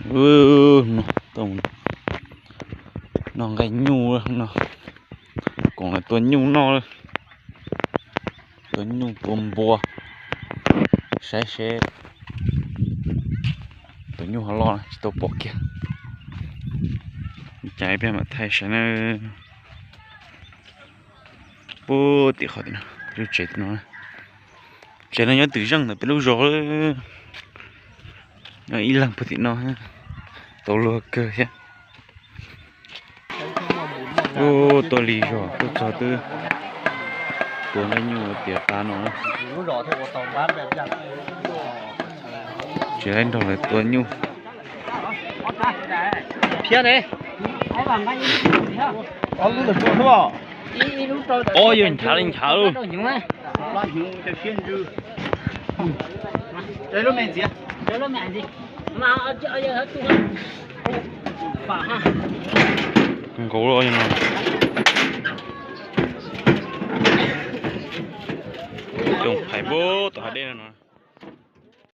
Ub, no, noj nqaij nyuj no, koom lawv tua nyuj noj, tua nyuj tua npua, saib seb tus nyuj ho loj tsis tau pom kiag. Cas peb mam thaij saib na. Puag tim qhov tim no, lub tsev tim no, tsev no nyob twm zeej ntawm peb lub zos, nyob ib leeg puag tim no, tau luag kawg thiab. Ub, tuaj li zog tuaj txog twb tua nqaij nyuj tiav tas no. Tsis laib nrog lawv tua nyuj. Ob yawg nchav li nchav lawm. Nkaus no. Coob phais npua tom hav dej no.